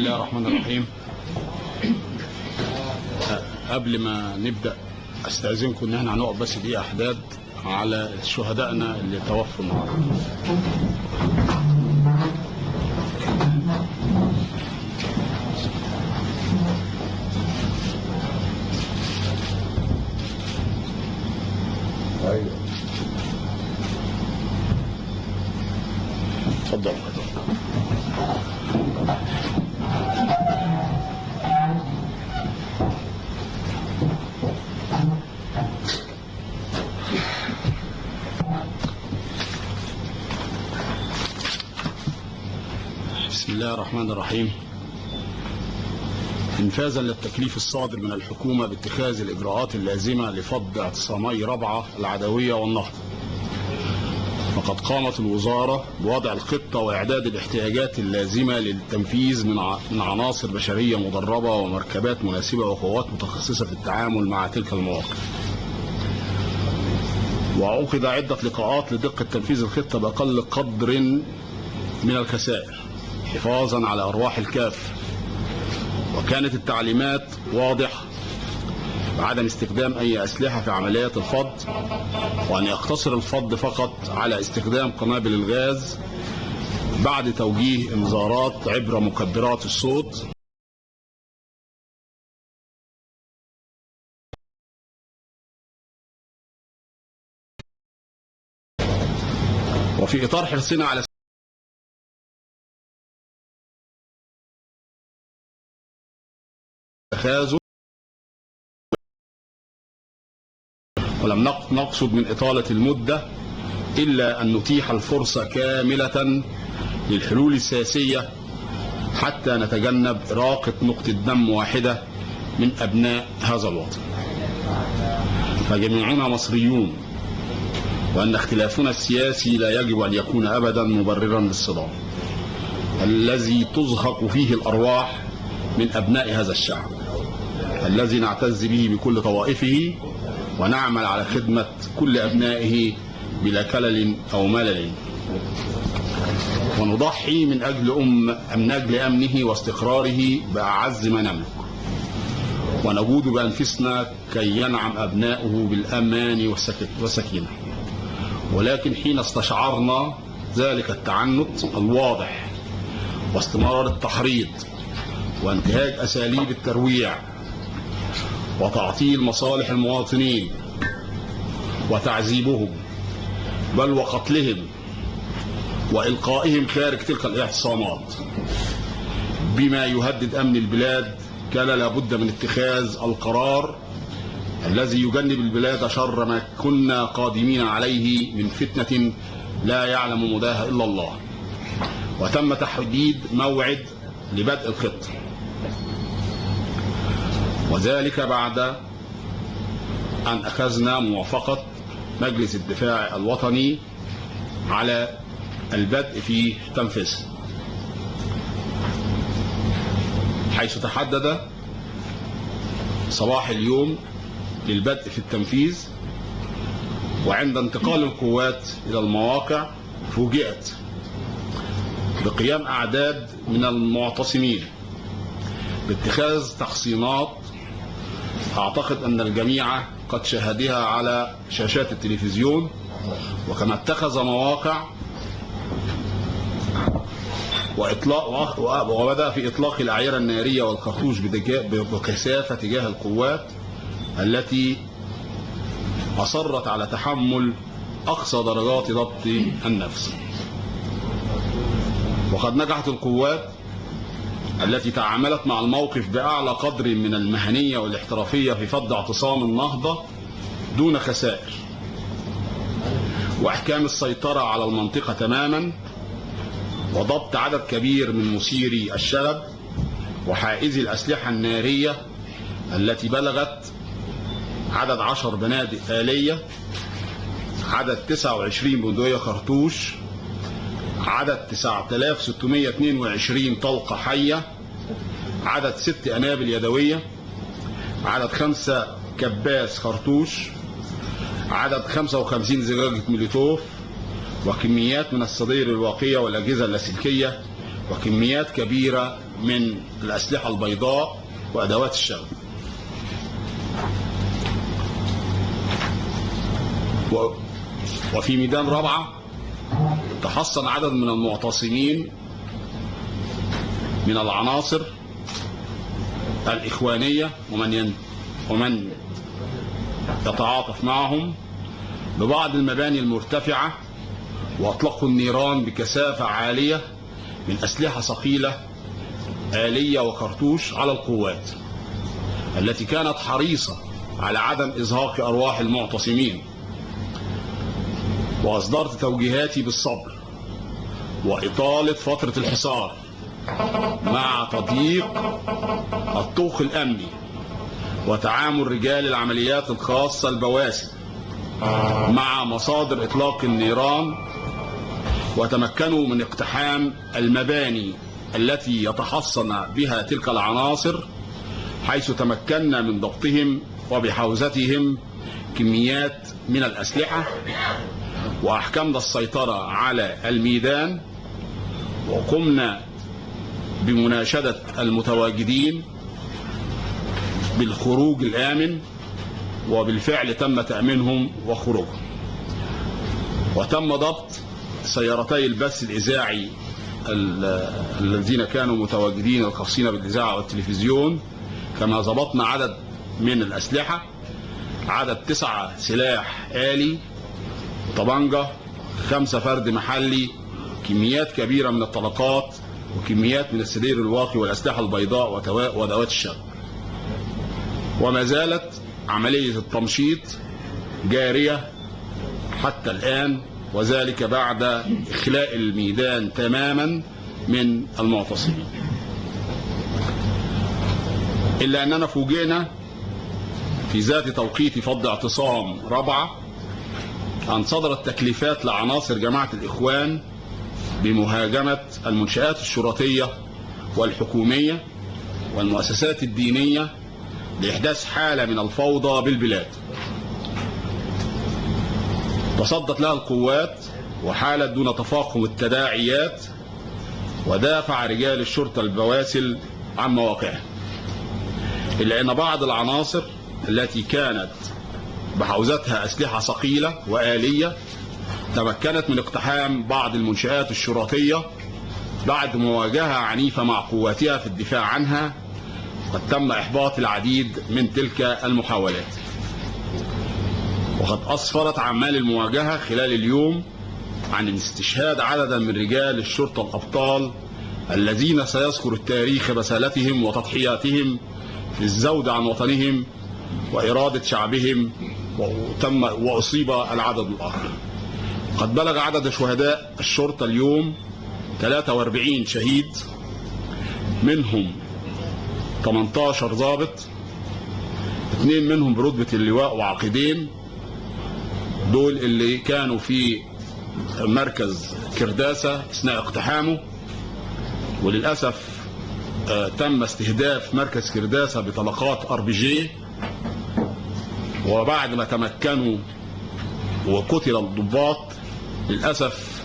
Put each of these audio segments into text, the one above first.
الله الرحمن الرحيم. قبل ما نبدأ استأذنكم ان احنا هنقف بس دقيقة احداد على شهدائنا اللي توفوا النهارده. ايوه اتفضل. بسم الله الرحمن الرحيم. انفاذا للتكليف الصادر من الحكومة باتخاذ الإجراءات اللازمة لفض اعتصامي ربعة العدوية والنهضة، فقد قامت الوزارة بوضع الخطة وإعداد الاحتياجات اللازمة للتنفيذ من عناصر بشرية مدربة ومركبات مناسبة وقوات متخصصة في التعامل مع تلك المواقف. وعقد عدة لقاءات لدقة تنفيذ الخطة بأقل قدر من الخسائر حفاظا على أرواح الكافة. وكانت التعليمات واضحة بعدم استخدام أي أسلحة في عمليات الفض، وأن يقتصر الفض فقط على استخدام قنابل الغاز بعد توجيه إنذارات عبر مكبرات الصوت. وفي إطار حرصنا على اتخاذه، ولم نقصد من إطالة المدة إلا أن نتيح الفرصة كاملة للحلول السياسية حتى نتجنب إراقة نقطة دم واحدة من أبناء هذا الوطن. فجميعنا مصريون، وأن اختلافنا السياسي لا يجب أن يكون أبدا مبررا للصدام الذي تزهق فيه الأرواح من أبناء هذا الشعب الذي نعتز به بكل طوائفه، ونعمل على خدمة كل أبنائه بلا كلل أو ملل، ونضحي من أجل أمنه واستقراره بأعز ما نملك، ونجود بأنفسنا كي ينعم أبناؤه بالأمان والسكينة. ولكن حين استشعرنا ذلك التعنت الواضح واستمرار التحريض وانتهاج أساليب الترويع وتعطيل مصالح المواطنين وتعذيبهم بل وقتلهم وإلقائهم خارج تلك الاعتصامات بما يهدد أمن البلاد، كان لابد من اتخاذ القرار الذي يجنب البلاد شر ما كنا قادمين عليه من فتنة لا يعلم مداها إلا الله. وتم تحديد موعد لبدء الخطة، وذلك بعد أن أخذنا موافقة مجلس الدفاع الوطني على البدء في تنفيذها، حيث تحدد صباح اليوم للبدء في التنفيذ. وعند انتقال القوات إلى المواقع فوجئت بقيام أعداد من المعتصمين باتخاذ تحصينات أعتقد أن الجميع قد شاهدها على شاشات التلفزيون، وكما اتخذ مواقع وبدأ في إطلاق الأعيرة النارية والخرطوش بكثافة تجاه القوات التي أصرت على تحمل أقصى درجات ضبط النفس. وقد نجحت القوات التي تعاملت مع الموقف بأعلى قدر من المهنية والاحترافية في فض اعتصام النهضة دون خسائر، وإحكام السيطرة على المنطقة تماما، وضبط عدد كبير من مثيري الشغب وحائزي الأسلحة النارية التي بلغت عدد 10 بنادق آلية، عدد 29 بندقية خرطوش، عدد 9622 طلقة حية، عدد 6 قنابل يدوية، عدد 5 كباس خرطوش، عدد 55 زجاجة مولوتوف، وكميات من الصدير الواقية والأجهزة اللاسلكية، وكميات كبيرة من الأسلحة البيضاء وأدوات الشغب. وفي ميدان رابعة تحصن عدد من المعتصمين من العناصر الإخوانية ومن يتعاطف معهم ببعض المباني المرتفعة، وأطلقوا النيران بكثافة عالية من أسلحة ثقيلة آلية وكرتوش على القوات التي كانت حريصة على عدم إزهاق أرواح المعتصمين. وأصدرت توجيهاتي بالصبر وإطالة فترة الحصار مع تضييق الطوق الأمني وتعامل رجال العمليات الخاصة البواسل مع مصادر إطلاق النيران، وتمكنوا من اقتحام المباني التي يتحصن بها تلك العناصر، حيث تمكنا من ضبطهم وبحوزتهم كميات من الأسلحة، وأحكمنا السيطرة على الميدان، وقمنا بمناشدة المتواجدين بالخروج الآمن، وبالفعل تم تأمينهم وخروجهم. وتم ضبط سيارتي البث الإذاعي الذين كانوا متواجدين الخاصين بالإذاعة والتلفزيون، كما ضبطنا عدد من الأسلحة، عدد 9 سلاح آلي، طبنجة، 5 فرد محلي، كميات كبيرة من الطلقات، وكميات من السدير الواقي والأسلحة البيضاء وأدوات الشغب. وما زالت عملية التمشيط جارية حتى الآن، وذلك بعد إخلاء الميدان تماما من المعتصمين. إلا أننا فوجئنا في ذات توقيت فض اعتصام رابعة أن صدرت تكليفات لعناصر جماعة الإخوان بمهاجمة المنشآت الشرطية والحكومية والمؤسسات الدينية لإحداث حالة من الفوضى بالبلاد. تصدت لها القوات وحالت دون تفاقم التداعيات، ودافع رجال الشرطة البواسل عن مواقعها، إلا أن بعض العناصر التي كانت بحوزتها أسلحة ثقيلة وآلية تمكنت من اقتحام بعض المنشآت الشرطية بعد مواجهة عنيفة مع قواتها في الدفاع عنها. قد تم إحباط العديد من تلك المحاولات، وقد أسفرت أعمال المواجهة خلال اليوم عن استشهاد عددا من رجال الشرطة الأبطال الذين سيذكر التاريخ رسالتهم وتضحياتهم في الزود عن وطنهم وإرادة شعبهم، وأصيب العدد الآخر. قد بلغ عدد شهداء الشرطة اليوم 43 شهيد، منهم 18 ضابط، 2 منهم برتبة اللواء وعقيدين، دول اللي كانوا في مركز كرداسة اثناء اقتحامه. وللأسف تم استهداف مركز كرداسة بطلقات RPG، وبعد ما تمكنوا وقتل الضباط للأسف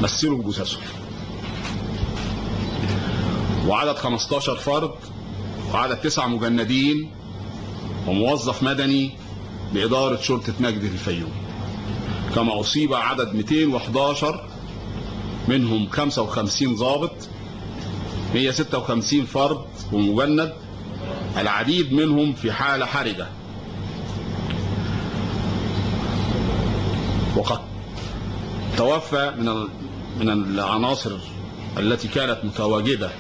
مثلوا بجثثهم. وعدد 15 فرد، وعدد 9 مجندين وموظف مدني بإدارة شرطة نجدة الفيوم. كما أصيب عدد 211، منهم 55 ضابط، 156 فرد ومجند، العديد منهم في حالة حرجة. وقد توفى من العناصر التي كانت متواجدة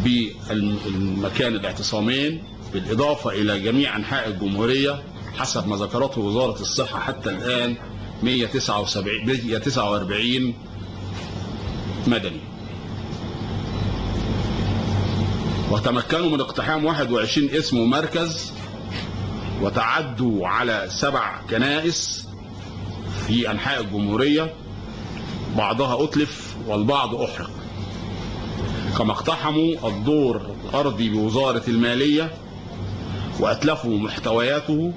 بالمكان الاعتصامين، بالإضافة إلى جميع أنحاء الجمهورية حسب ما ذكرته وزارة الصحة حتى الآن 149 مدني. وتمكنوا من اقتحام 21 اسم ومركز، وتعدوا على 7 كنائس في أنحاء الجمهورية، بعضها أتلف والبعض أحرق. كما اقتحموا الدور الأرضي بوزارة المالية وأتلفوا محتوياته،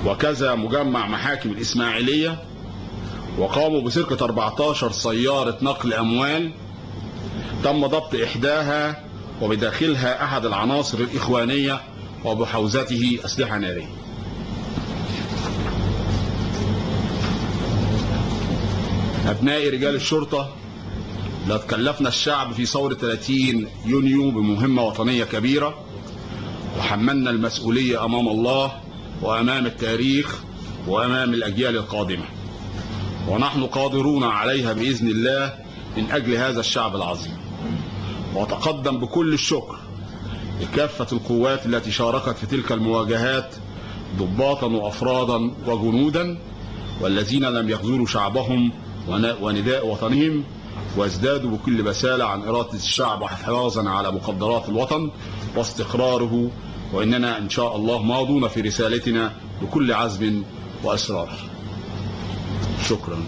وكذا مجمع محاكم الإسماعيلية، وقاموا بسرقة 14 سيارة نقل أموال، تم ضبط إحداها وبداخلها أحد العناصر الإخوانية وبحوزته أسلحة نارية. أبناء رجال الشرطة، لقد كلفنا الشعب في ثورة 30 يونيو بمهمة وطنية كبيرة، وحملنا المسؤولية أمام الله وأمام التاريخ وأمام الأجيال القادمة، ونحن قادرون عليها بإذن الله من أجل هذا الشعب العظيم. وأتقدم بكل الشكر لكافة القوات التي شاركت في تلك المواجهات، ضباطا وأفرادا وجنودا، والذين لم يخذلوا شعبهم ونداء وطنهم، وازدادوا بكل بسالة عن إرادة الشعب وحفاظا على مقدرات الوطن واستقراره. وإننا إن شاء الله ماضون في رسالتنا بكل عزم وإصرار. شكرا.